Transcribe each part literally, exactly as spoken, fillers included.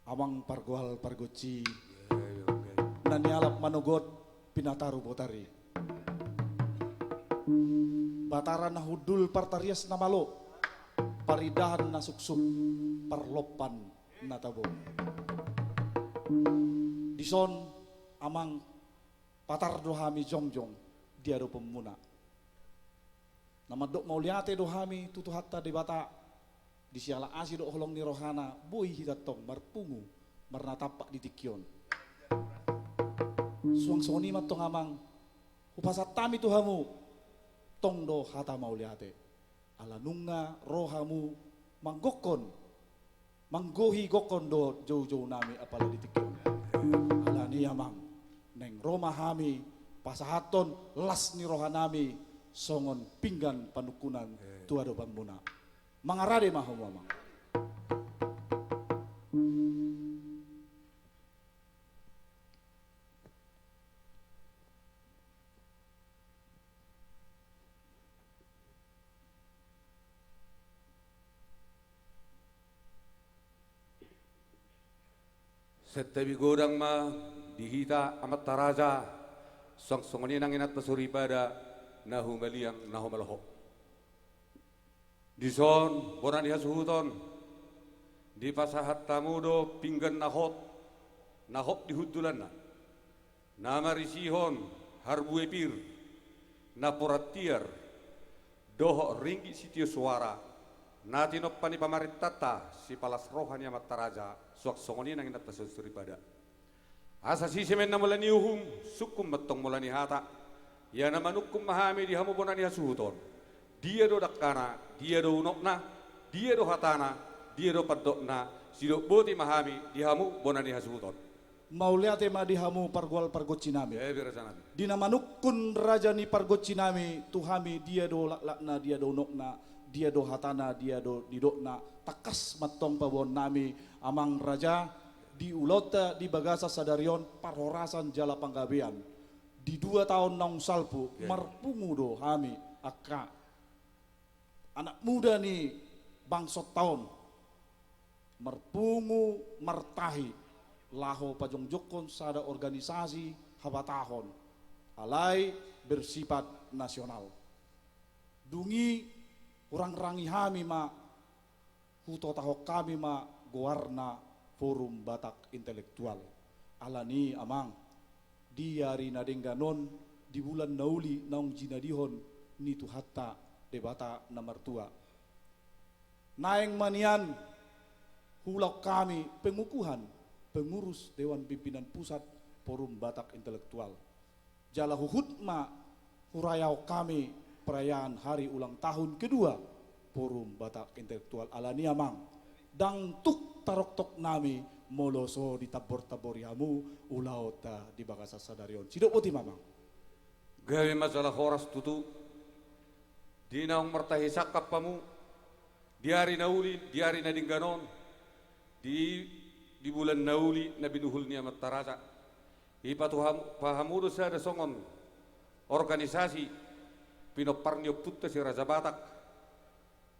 Amang pargoal pargonsi, na nialap manogot pinataru botari. Batara na hundul partarias na malo, parindahan na suksuk, parlompan na tabo. Dison, amang, patar do hami jongjong di adopanmuna. Na mandok mauliate do hami tu Tuhanta Debata, di siala asi dohot holong ni rohana, boi hita tong marpungu marnatampak di tingki on. Suang songon i ma tong, amang, hupasahat hami tu hamu, tong do hata mauliate. Ala nunga ro hamu manggokkon, manggohi gokkon dohot joujou nami apala di tingki on. Alani, amang, naeng ro ma hami pasahathon las ni roha nami songon pinggan panungkunan tu adopanmuna. Mangarade ma hamu, amang. Santabi godang ma di hita amanta raja, suang songon i nang inanta soripada, na humaliang na humaloho. Dison, bona ni hasuhuton, dipasahat hamu do pinggan na hot, na hot di hundulanna, na marisihon harbue pir, napuran tiar, dohot ringgit sitio soara, na tinompa ni pamarentanta sipalas roha ni amanta raja, suang songon i nang inanta soripada. Asa sise ma inna mula ni uhum, sungkun ma tong mula ni hata. Ia na manungkun ma hami di hamu bona ni hasuhuton. Dia do dangkana, dia do unokna, dia do hatana, dia do pandokna, sidok boti ma hami di hamu bona ni hasuhuton. Mauliate ma di hamu pargoal pargonsi nami. Eh, biraja nami. Di na manungkun raja ni pargonsi nami tu hami, dia do laklakna, dia do unokna, dia do hatana, dia do nidokna, tangkas ma tong paboaon nami, amang raja, di ulaonta di bagasan sadari on parhorasan jala panggabean. Di dua taon naung salpu, ya, marpungu do hami angka anak muda ni bangsonta on. Marpungu martahi laho pajongjongkon sada organisasi habatahon, alai bersifat nasional. Dung i hurangrangi hami ma, hutotahon hami ma goarna Forum Batak Intelektual. Alani, amang, di ari na denggan on, di bulan na uli naung jinadihon ni Tuhanta Debata na martua, naeng ma nian huulahon hami pengukuhan pengurus Dewan Pimpinan Pusat Forum Batak Intelektual. Jala huhut ma hurayahon hami perayaan hari ulang tahun kedua Forum Batak Intelektual. Alani, amang, ndang tuk taroktok nami molo so ditambortambori hamu ulaonta di bagasan sadari on. Sidok boti ma, amang. Gabe ma jala horas tutu di naung martahi sangkap hamu di ari na uli, di ari na denggan on, di, di bulan na uli na binuhul ni amanta raja. Dipatupa hamu do sada songon organisasi pinompar ni ompunta si Raja Batak.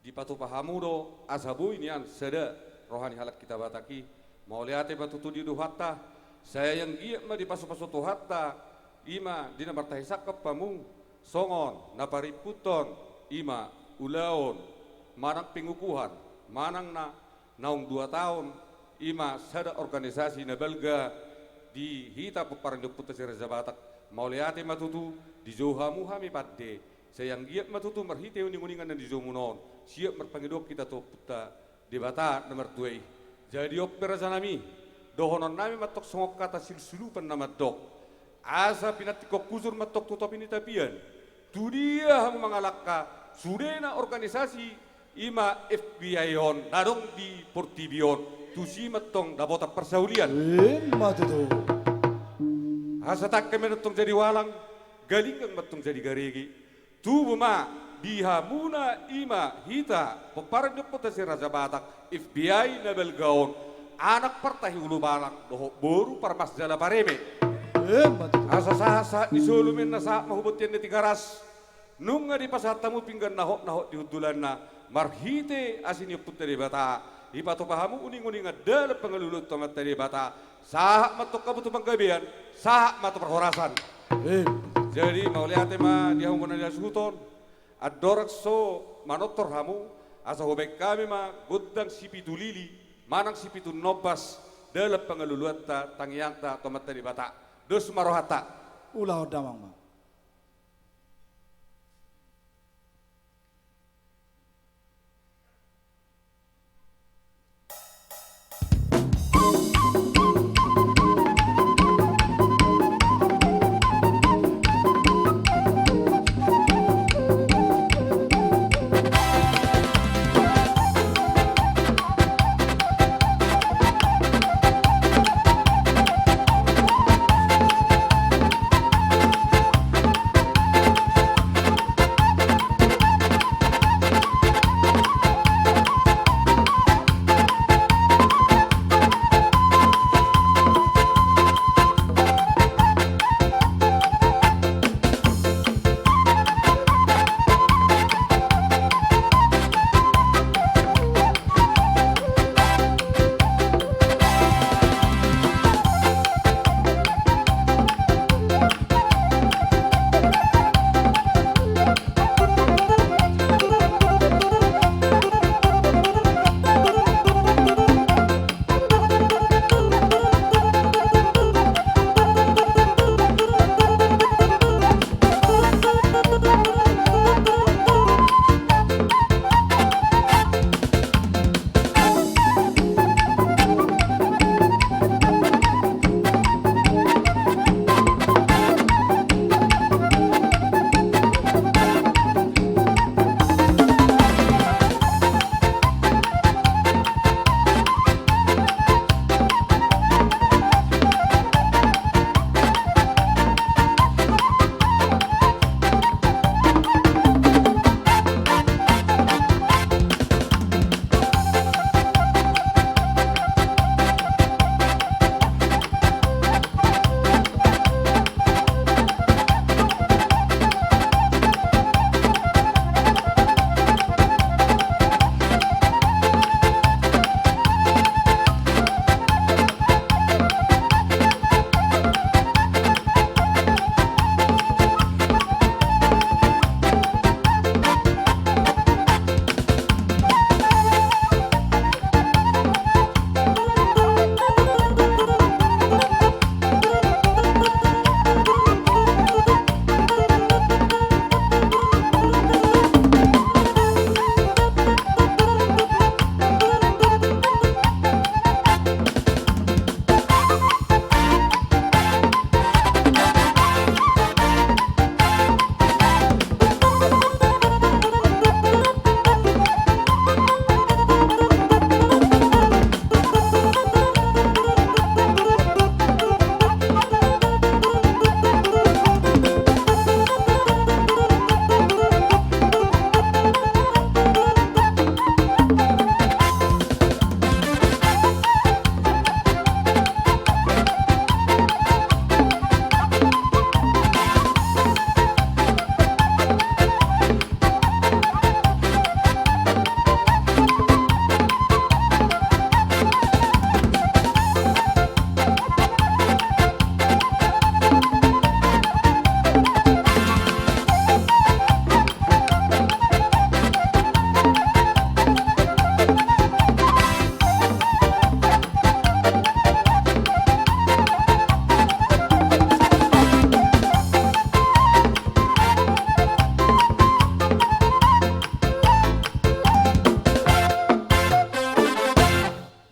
Dipatupa hamu do asa boi nian sada roha ni halak hita Batak i. Mauliate ma tutu di Tuhanta. Sai anggiat ma dipasupasu Tuhanta, i ma di na martahi sangkap hamu songon na parimputhon, i ma ulaon manang pengukuhan manang na naung dua taon, i ma sada organisasi na balga di hita pomparan ni ompunta si Raja Batak. Mauliate ma tutu, dijou hamu hami pande. Sai anggiat ma tutu marhite uninguningan na nijoumuna on, siap marpangidoan hita tu Ompunta Debata na martua i. Jadi on pe, raja nami, dohonon nami ma tong songon hata silsulupan na mandok: Asa pinantikhon hujur ma tong tu topi ni tapian. Tudia hamu mangalangka, sudena organisasi, i ma F B I on, na adong di portibi on, tusi ma tong dapotan parsaulian. Ima tutu. Asa tangkai ma tong jadi walang, galinggang ma tong jadi garege. Tubu ma di hamuna, i ma hita pomparan ni ompunta si Raja Batak, F B I na balga on, anak partahi ulubalang dohot boru parmas jala pareme. Ima tutu. Asa sahatsahat ni solu ma inna, sahat ma tu bontean ni Tigaras. Nunga dipasahat hamu pinggan na hot, na hot di hundulanna, marhite asi ni Ompunta Debata, Dipatupa hamu uninguningan dalan pangaluluan tu Amanta Debata. Sahat ma antong hamu tu panggabean, sahat ma tu parhorasan. Eh. Jadi mauliate ma di hamu bona ni hasuhuton. Andorang so manortor hamu, asa hubaen hami ma gondang sipitu lili manang sipitu nombas dalan pangaluluanta, tangiangta tu Amanta Debata. Dos ma rohanta. Ulahon damang ma.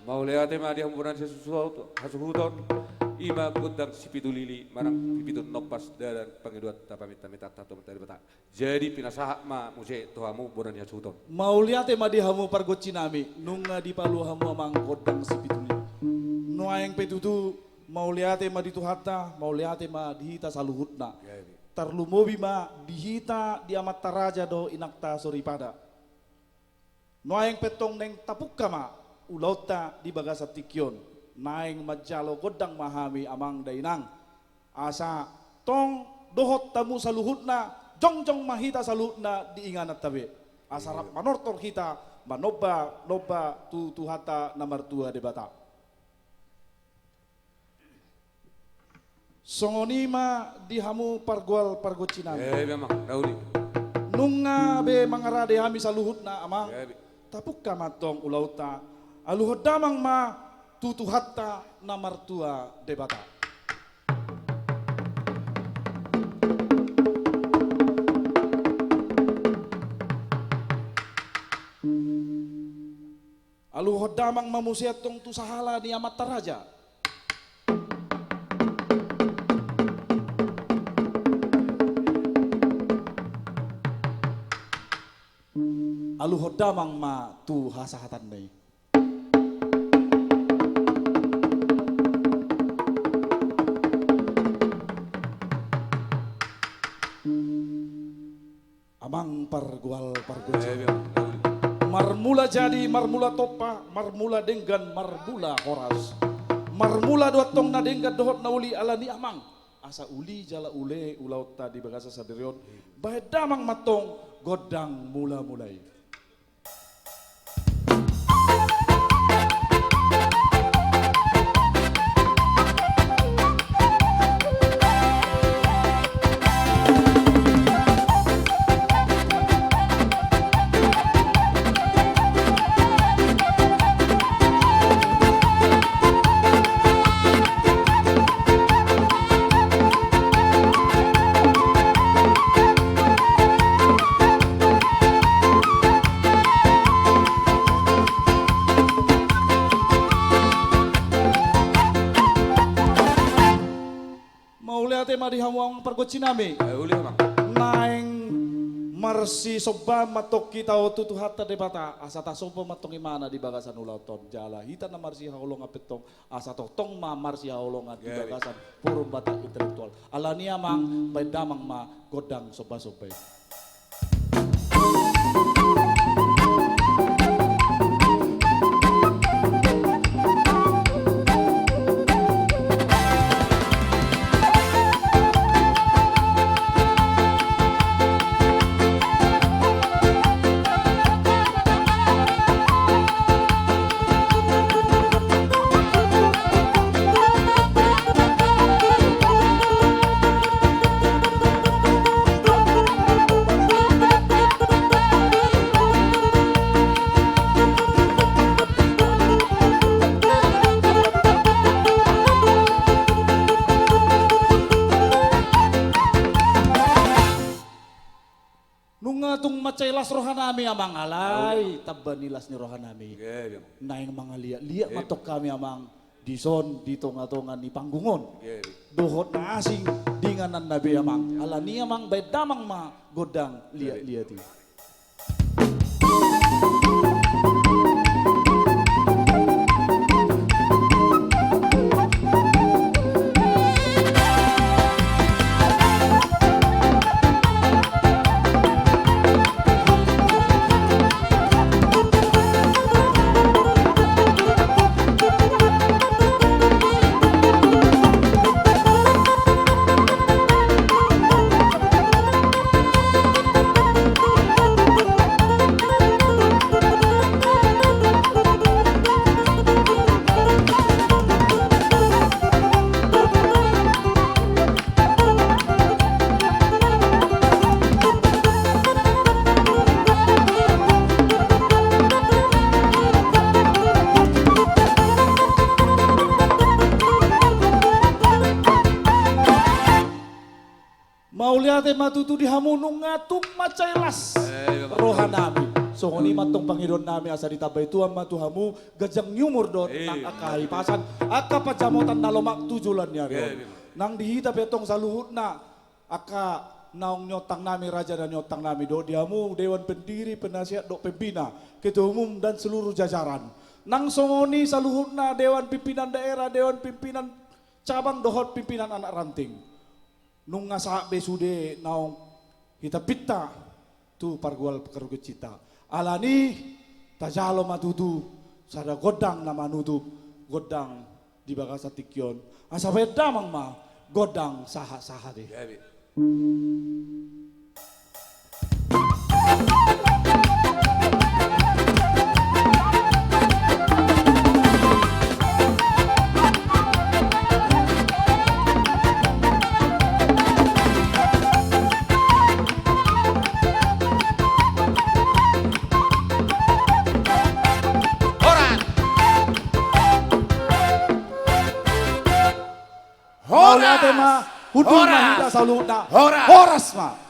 Mauliate ma di hamu bona ni hasuhuton, hasuhuton. I ma gondang sipitu lili manang sipitu nombas dalan pangidoanta, paminta-mintanta tu Amanta Debata. Jadi pinasahat ma muse tu hamu bona ni hasuhuton. Mauliate ma di hamu pargonsi nami, nunga dipalua hamu amang gondang sipitu lili. Nuaeng pe tutu mauliate ma di Tuhanta, mauliate ma di hita saluhutna. Jadi. Tarlumobi ma di hita di amanta raja dohot inanta soripada. Nuaeng pe tong naeng tapungka ma ulaonta di bagasan tingki on. Naeng manjalo gondang ma hami amang dainang. Asa tong dohot hamu saluhutna, jongjong ma hita saluhutna di ingananta be. Asa rap manortor hita manomba, nomba tu Tuhanta na martua Debata. Songon i ma di hamu pargual pargonsi nami. Eh, memang, Daudi. Nunga be mangarade hami saluhutna, Amang. Eh, be. Tapungka ma antong ulaonta. Aluhon damang ma tu Tuhanta na martua Debata. Aluhon damang ma muse antong tu sahala ni amanta raja. Aluhon damang ma tu hasahatanna i. Amang pargual pargonsi. Eh, iya. Marmula jadi, marmula tompa, marmula denggan, marmula horas. Marmula do antong na denggan dohot na uli, alani, Amang, asa uli jala ule ulaonta di bagasan sadari on. Bahen damang ma antong gondang mula-mula i. Mauliate ma di hamu amang pargonsi nami. Eh, uli, Amang. Naeng marsisomba ma antong hita on tu Tuhanta Debata, asa tasomba ma antong Ibana di bagasan ulaonta on, jala hita na marsihaholongan pe antong, asa tongtong ma marsihaholongan di, iya, bagasan Forum Batak Intelektual. Alani, Amang, bahen damang ma gondang sombasomba i. Nunga tung mansai las rohanami, Amang, alai tamba ni las ni rohanami. Oke, iya. Naeng mangaliat-liat, oke, ma antong hami, Amang, dison di tonga-tonga ni panggung on. Oke. Dohot na asing di ingananna be, Amang. Alani, Amang, bahen damang ma gondang liat-liat i. Mauliate ma tutu di hamu, nunga tung mansai las, eh, iya, Bang, rohanami. Songon i ma antong pangidoannami, asa ditambai Tuhan ma tu hamu ganjang ni umur dohot, eh, nang angka hahipason, angka pansamotan na lomak tu joloan ni ari on. Iya, iya. Nang di hita pe antong saluhutna, angka naung niontang nami, raja na niontang nami, dohot di hamu dewan pendiri, penasehat dohot pembina, ketua umum dan seluruh jajaran. Nang songon i saluhutna dewan pimpinan daerah, dewan pimpinan cabang dohot pimpinan anak ranting. Nunga sahat be sude naung hita pinta tu pargual pargonsinta. Alani tajalo ma tutu sada gondang na manutup gondang di bagasan tingki on. Asa bahen damang ma gondang sahat-sahat i. Gabe. Horas! Mauliate ma. Hundul ma hita saluhutna. Horas! Horas ma.